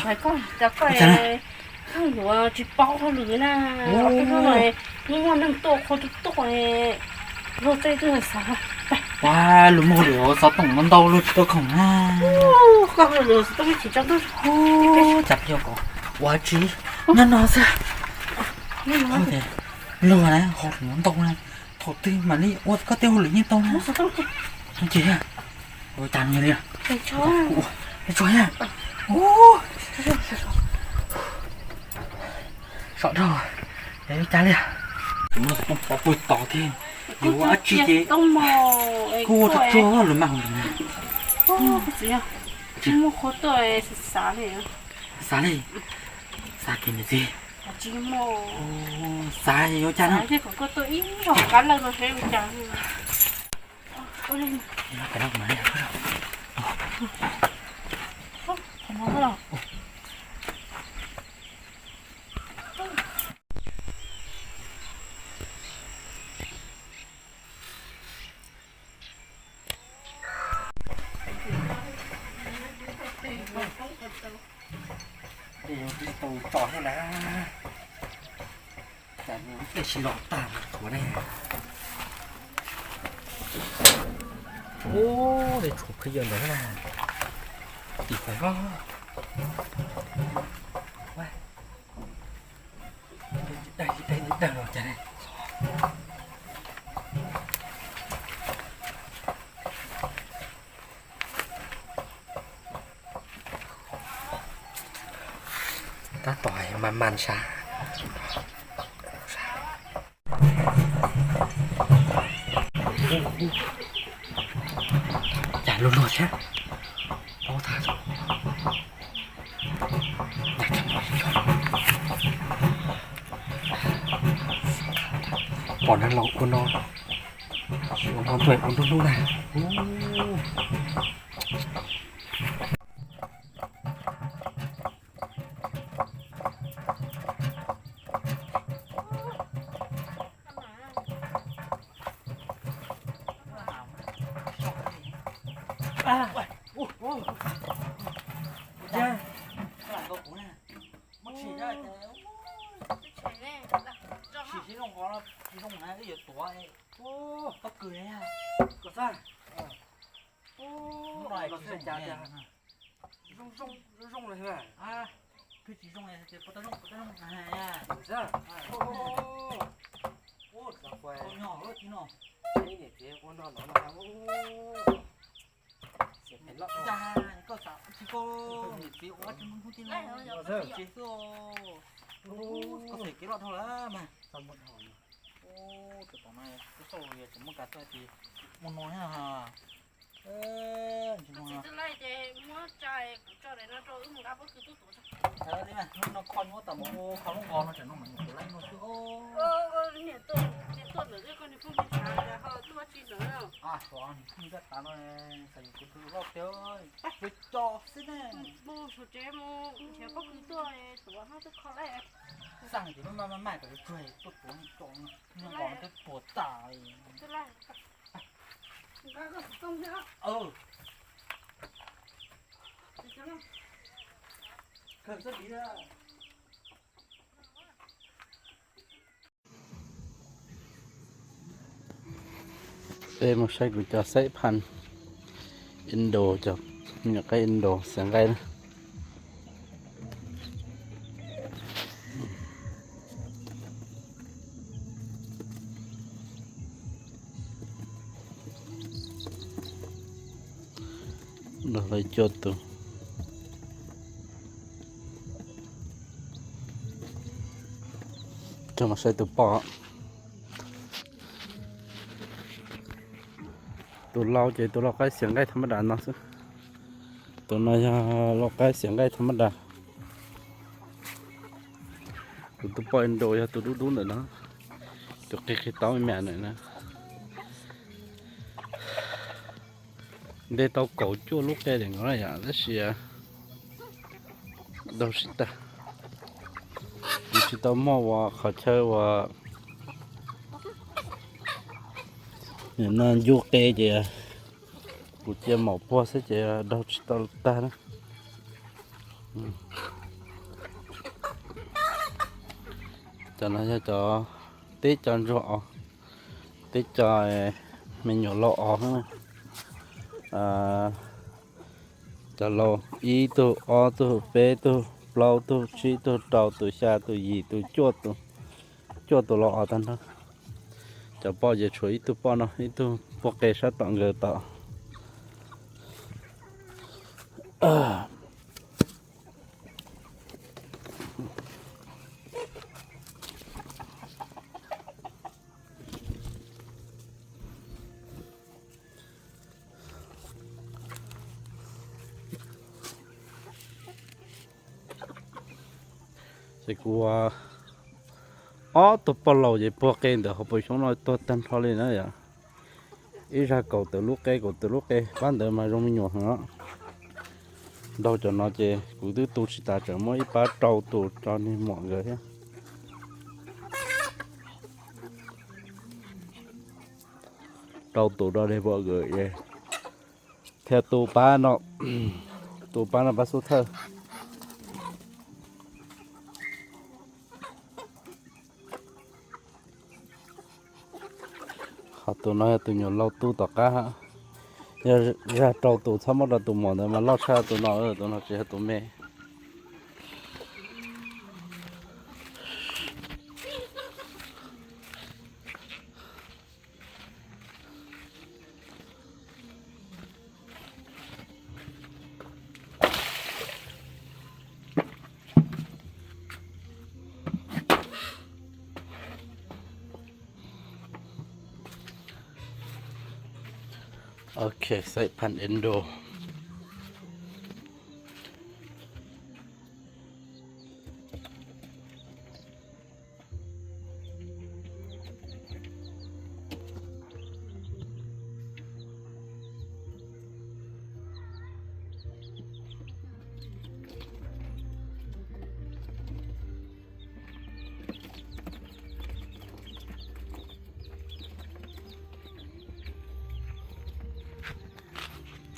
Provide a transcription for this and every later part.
ໄປກ່ອນ ຈະໄປ ຂ້າງຫົວຈິເປົາເຂົາຫຼືນະ ໂອ້ ເອົາໄປເທົ່າໃດ ມີໝໍ້ໜຶ່ງໂຕ ຄົນທຸກໂຕ ໂລເຕຕື່ນສາ ໄປ ວ່າ ລູກໝໍເດີ ສາວຕ້ອງນອນເດົາເລີຍ ໂຕຂອງນາ ໂອ້ ກໍເລີຍ ສາວຕ້ອງມີຊິຈັບໂຕ ໂອ້ ຈັບເດີກໍ ວ່າຈິ ນັ້ນນອນຊະ ນີ້ນອນ ໂລນະ ຂອງນອນໂຕນະ ໂຕຕື່ນມານີ້ ໂອ້ ກໍເຕັມຫົວເລີຍນີ້ໂຕນະ ສາວຕ້ອງ ໂອເຄ ໂອ້ຍ ຈານເລີຍ ໄປຊ່ອຍ ໄປຊ່ອຍ ໂອ້ ສອດເດີ ໄປຈານເລີຍ ໂອ້ ຕ້ອງປອບປຸຍຕໍ່ທີ່ ໂອ້ ອາຈິເຈ ຕ້ອງໝໍ ໂອ້ ໂຕໂຕ ລະມັງ ໂອ້ ເສຍ ໂມໂຄໂຕ ສາເລ ສາເລ ສາເກນເຈ ອາຈິໂມ ໂອ້ ສາເອໂອຈານ ສາເອໂກໂຕ ອີ ອອກກັນລະ ໂຕເຊ ຈານ ເດ ໂຕຕໍ່ໃຫ້ລະ ແຕ່ນີ້ມັນເປັນຊິຫຼອກຕາມຕົວແນ່ ໂອ້ ໄດ້ໂຊກຄືເຢີນແລ້ວນະ ຕີໄປກໍ ໄດ້ ໄດ້ ໄດ້ ໄດ້ ໄດ້ ຕາຕ່ອຍມາມັນຊາ ຈານໂລດໆຊະ ໂອ້ ທ່ານ ປອນນັ້ນລອງໂອນນອນ ໂອນນອນຕົວ ໂອນດູນະ ໂອ້ ອ່າ ໂອ້ ໂອ້ ມັນສີໄດ້ແຕ່ ສີຊິລົງກ່ອນລະ ສີລົງນະ ເອີ ຕົວ ໂອ້ ປາກກືນເລີຍ ກໍຊະ ໂອ້ ນ້ອຍ ກໍໃສ່ຈານ ລົງ ລົງ ລົງເລີຍ ອ່າ ຄືຊິລົງເລີຍ ບໍ່ຕ້ອງລົງ ບໍ່ຕ້ອງລົງ ອ່າ ເອີ ໂອ້ ໂອ້ ສາວຄວາຍ ໂອ້ ເອີ ພີ່ນ້ອງ ນີ້ເດ ເຈ ໂອ້ ນອນ ນອນ ໂອ້ ສຽງເປັນລອດ ຈ້າ ກໍສາວ ຊິໂກ ຊິໂອ້ ຈະມຶງຜູ້ທີ່ນ້ອງ ເຈໂຊ ໂອ້ ກໍໃສ່ເກລອດເທົ່າລະ ມາ ສຳໝົດເຮົາ ໂອ້ ຕົວຕໍ່ມາ ກໍໂຊເຍ ຈະມຶງກະໃສ່ ມັນນ້ອຍຫາ ເອີ ກໍຊິໄລ່ແຕ່ຫົວໃຈ ເຈົ້າໄດ້ນະ ເຈົ້າອຶ້ມກັບກໍຄືຕົວ ເອີ ນີ້ນະ ນ້ອງຄອນຫົວຕາບໍ່ ເຂົາລົງອອນເນາະ ຈະນ້ອງມັນໄລ່ເນາະ ຄື ໂອ້ ເອີ ເອີ ເນຍ ຕົວ ເນຍ ຕົວເນຍ ກໍນີ້ພວກນີ້ ເຮົາຕົວຈີນເນາະ ອ່າ ສອງ ມີແຕ່ຕານ້ອຍ ໃສ່ກູຄືລອບເຕີຍ ໄປ ໄປຈອກຊິແນ່ ບໍ່ສົນໃຈໝູ່ ແຖວກໍຄືຕົວ ຕົວເຮົາຕົວເຂົາໄລ່ ສັ່ງຊິມາ ມາ ມາ ກໍຊ່ວຍຕົວ ຕົວນີ້ຈອງ ຍັງອອກຕົວຕາຍ ເອີ ມາໃຊ້ກຸນຈາໃຊ້ພັນອິນໂດ ຈະມີໃກ້ອິນໂດ ສຽງໄກ່ນະ. ລະໄວ້ຈົດໂຕ ຈະມາໃສ່ໂຕປອກ ໂຕລາວເຈ ໂຕລາວໄກ່ສຽງໄກ່ທຳມະດາເນາະ ໂຕນ້ອຍລາວໄກ່ສຽງໄກ່ທຳມະດາ. ໂຕ ໂຕປອກອິນໂດ ໂຕດຸໆໜ້ອຍເນາະ ໂຕເກໆເຕົ້າແມ່ນໜ້ອຍນະ. Dê tau kaum cuôh lub qe deh ngor ya, tab sis a, dau sib tag. Kuv tsis tau muaj ua qhov chaw ua, nim no ncuj qe ces kuv cia maum puag xwb ces dau tsis tau tag na. Cov no yog cov teb cov ntsuag os, teb cov me nyuam laus os na. Cov laus ib tug, ob tug, peb tug, plaub tug, tsib tug, rau tus, xya tus, yim tus, cuaj tus, cuaj tus laus os tag nrho. Cov poj ces tshuav ib tug poj no, ib tug puag qe sab tom nkawd tom. Ces kuv ua ob tug poj laus ces puag qe ntawm hauv paus xyoob no tuag tag nrho li na yom. Ib zag kaum tawm lub qe, kaum tawm lub qe, pab ntawd mas zoo me nyuam heev os. Nrog cov no ces kuv twb tu tsis tas, tseem muaj ib pab rau tus rau niag muam nkawd thiab. Rau tus rau niag muam nkawd es, thiab tus pab no, tus pab no pab xub thawj. Qhov tus no yog tus nyuam laus tu tom qab, yog zag rau tus txhob muab rau tus muam ntawd mas loj tshaj tus no, tus no tsis yog tus me. Ok, ใส่พันธุ์ Indo.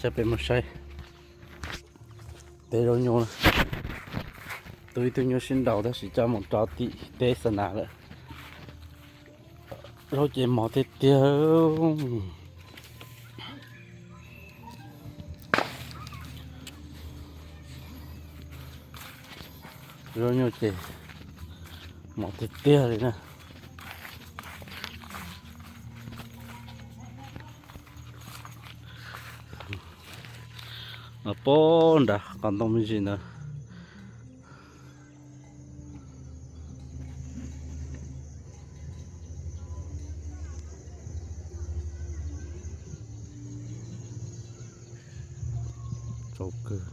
จะเป็นมาใช้ Tej zaub nyuj, tu ib tug nyuj sib nraus tab sis coj mus rau tim teb xa nas lawm. Zaub ces mos tiag tiag. Zaub nyuj ces mos tiag tiag li na. Pab nrad qhov ntoo me ntsis ntawd. Tsaus kawg.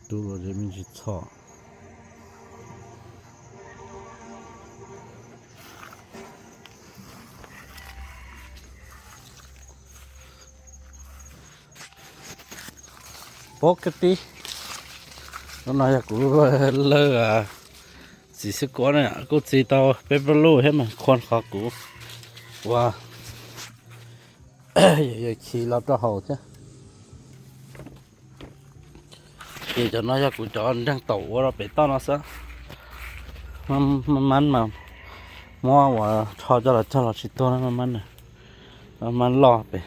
Tub los ces me ntsis txhom. Pab ka ti, hnub no yog kuv lawv txiv xwb kuv na, kuv txiv tau peb pab lub thiab mas khuam qhov kuv ua, yog khi los rau hauv thiab. Ces cov no yog kuv cov nreeg taum ua rau pem toj no xwb. Maj maj mas muab ua rho coj los cog los tsis tuag na, maj maj na, maj maj loj pem.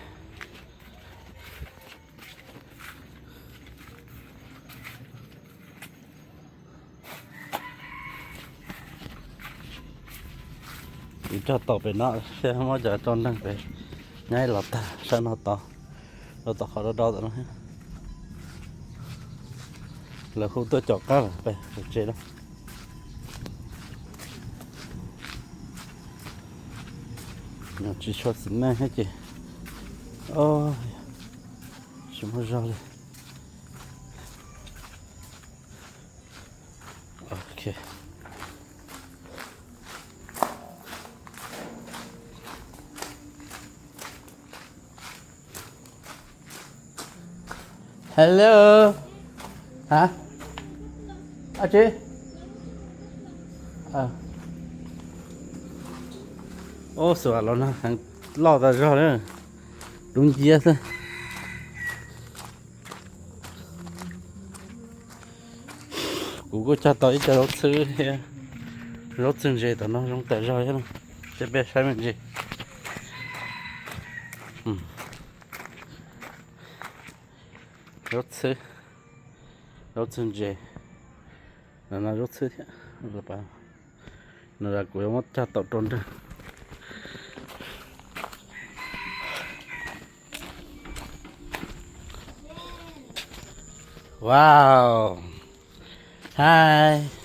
Kuv cog taum pem no thiab muab cov rau nreeg pem nyaib los tag sab no tod, los tom qhov do do tom no. Lawv hu tuaj caum qab lawm, pem tsev lawm. Tsis tshua xim neej thiab ces, o, Chegou já ali. Ok. Hello. Hả? Ơ, chị. Ờ. Ô, sửa lắm nè, hàng lọt ra rồi nè. Đúng chia thôi. ກູກາຈະຕໍ່ອີກຈະລົດຊື້ເຮ ລົດຊື້ເຈຕອນເນາະ ລົງແຕ່ເຊົ້າເນາະ ຈະໄປໃຊ້ແມ່ນເຈ ອືມ ລົດຊື້ ລົດຊື້ເຈ ນັ້ນລະ ລົດຊື້ເທ ລະປາ Nada, cuidamos hasta otro. Wow. Hi.